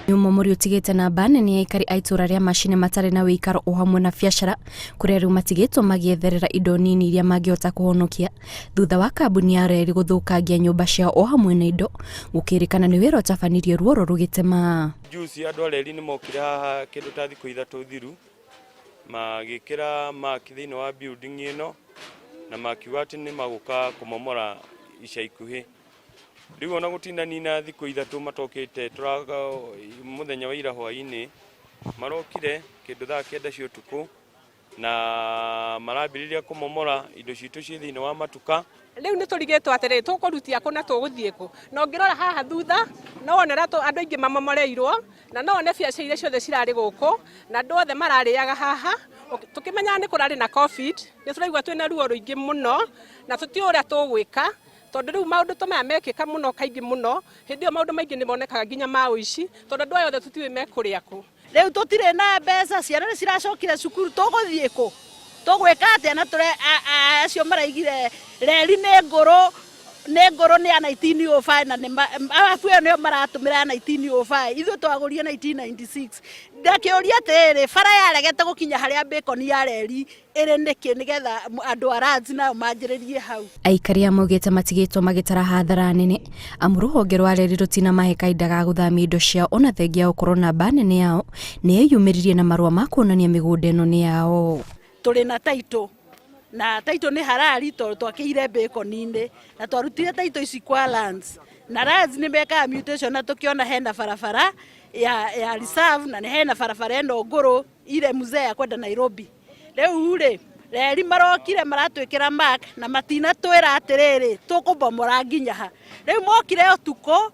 Nyuma mũri ũtigĩte namba nene ya aikari a itũra rĩa Macini matarĩ na wĩikaro o hamwe na biacara kũrĩa rĩu matigĩtwo magĩetherera indo nini iria mangĩhota kũhonokia thutha wa kambuni ya reri gũthũkangia nyũmba ciao o hamwe na indo gũkĩrĩkana nĩ wĩra ũtabanirio ruoro rũgĩtema. Juzi andũ a reri nĩ mokire haha kĩndũ ta thikũ 3 thiru magĩkĩra mark thĩinĩ wa building ĩno na makiuga atĩ nĩ magũka kũmomora ica ikuhĩ. Rĩu ona gũtinanina thikũ 3 matokĩte mũthenya wa ira hwainĩ marokire kĩndũ thaa 9 cia ũtukũ na marambĩrĩria kũmomora indo citũ ciĩ thĩinĩ wa matuka. Rĩu nĩ tũrigĩtwo atĩrĩrĩ, tũkũrutia kũ na tũgũthiĩ kũ? Na ũngĩrora haha thutha no wone ũrĩa andũ aingĩ mamomoreirwo, na no wone biacara iria ciothe cirarĩ gũkũ, na andũ othe mararĩaga haha. Tũkĩmenyaga nĩ kũrarĩ na Covid, nĩ tũraigua twĩna ruo rũingĩ mũno na tũtiũĩ ũrĩa tũgwĩka, tondũ rĩu maũndũ ta maya mekĩka mũno kaingĩ mũno, hĩndĩ ĩyo maũndũ maingĩ nĩ monekaga nginya ma ũici, tondũ andũ aya othe tũtiũĩ mekũrĩa kũ. Rĩu tũtirĩ na mbeca, ciana nĩ ciracokire cukuru, tũgũthiĩ kũ? Tũgwĩka atĩa na tũre acio maraigire reri nĩ ngũrũ, nĩ ngũrũ nĩ ya 1905 na arabu ĩyo nĩyo maratũmĩra ya 1905, ithuĩ twagũrire 1996. Ndakĩũria atĩrĩrĩ, bara yaregete gũkinya harĩa beacon ya reri ĩrĩ nĩkĩ nĩgetha andũ a Lands nao manjĩrĩrie hau. Aikari aya maugĩte matigĩtwo magĩtara hathara nene amu rũhonge rwa reri rũtinamahe kahinda ga gũthamia indo ciao ona thengia ya gũkorwo namba nene yao nĩ yeyumĩririe na marũa ma kuonania mĩgũnda ĩno nĩ yao. Tũrĩ na title na title nĩ halali tondũ twakĩire beacon-inĩ na twarutire title ici kwa Lands na Lands nĩ mekaga mutation na tũkĩona hena barabara ya reserve na hena barabara ĩno ngũrũ ile mzee ya kwenda Nairobi. Rĩu rĩ, reri marokire maratwĩkĩra mark na matinatwĩra atĩrĩrĩ tũkũbomora nginya ha. Rĩu mokire ũtukũ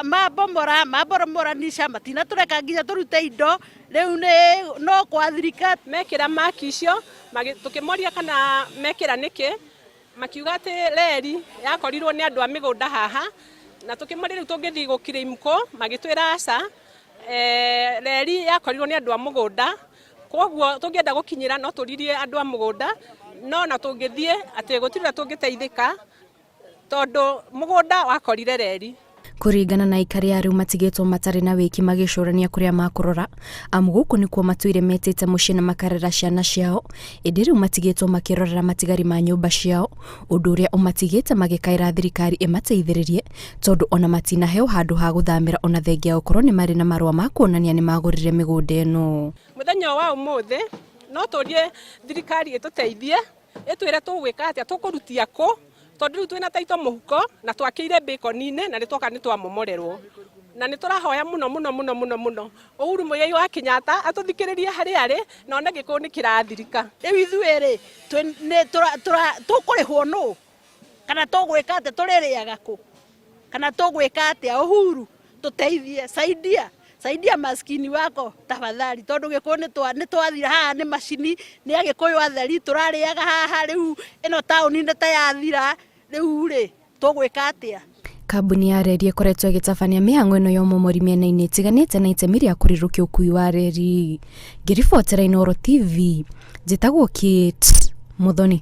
mabomora mabomoranisha matinatũreka nginya tũrute indo. Rĩu nĩ no kwathirika. Mekĩra mark icio, tũkĩmoria kana mekĩra nĩkĩ, makiuga atĩ reri yakorirwo nĩ andũ a mĩgũnda haha, na tũkĩmoria rĩu tũngĩthiĩ gũ claim kũ, magĩtwĩra aca, reri yakorirwo nĩ andũ a mũgũnda, koguo tũngĩenda gũkinyĩra no tũririe andũ a mũgũnda, no na tũngĩthiĩ atĩ gũtirĩ ũrĩa tũngĩteithĩka tondũ mũgũnda wakorire reri. Kũringana na aikari a rĩu matigĩtwo matarĩ na wĩki magĩcũrania kũrĩa makũrora amu gũkũ nĩkuo matũire metĩte mũciĩ na makarera ciana ciao, ĩndĩ rĩu matigĩtwo makĩrorera matigari ma nyũmba ciao, ũndũ ũrĩa ũmatigĩte magĩkaĩra thirikari ĩmateithĩrĩrie tondũ ona matinaheo handũ ha gũthamĩra ona thengia gũkorwo nĩ marĩ na marũa ma kuonania nĩ magũrire mĩgũnda ĩno. Mũthenya wa ũmũthĩ no tũrie thirikari ĩtũteithie, ĩtwĩre tũgwĩka atĩa, tũkũrutia kũ, tondũ rĩu twĩna title mũhuko na twakĩire beacon-inĩ na nĩ twoka nĩ twamomorerwo. Na nĩ tũrahoya mũno mũno mũno mũno mũno Uhuru Muigai wa Kenyatta atũthikĩrĩrie harĩa arĩ na one Gĩkũyũ nĩ kĩrathirika. Rĩu ithuĩ rĩ, tũkũrĩhwo nũ? Kana tũgwĩka atĩa? Tũrĩrĩaga kũ? Kana tũgwĩka atĩa? Uhuru tũteithie, saidia, saidia maskini wako tafadhali, tondũ Gĩkũyũ nĩ twathira haha nĩ macini, nĩ Agĩkũyũ atheri tũrarĩaga haha rĩu ĩno taũni nĩ ta yathira, rĩu rĩ tũgwĩka atĩa? Kambuni ya reri ĩkoretwo ĩgĩtabania mĩhang'o ĩno ya ũmomori mĩena-inĩ ĩtiganĩte na itemi rĩa kũrirũkia ũkui wa reri. Ngĩribotera Inooro TV, njĩtagwo Kate Muthoni.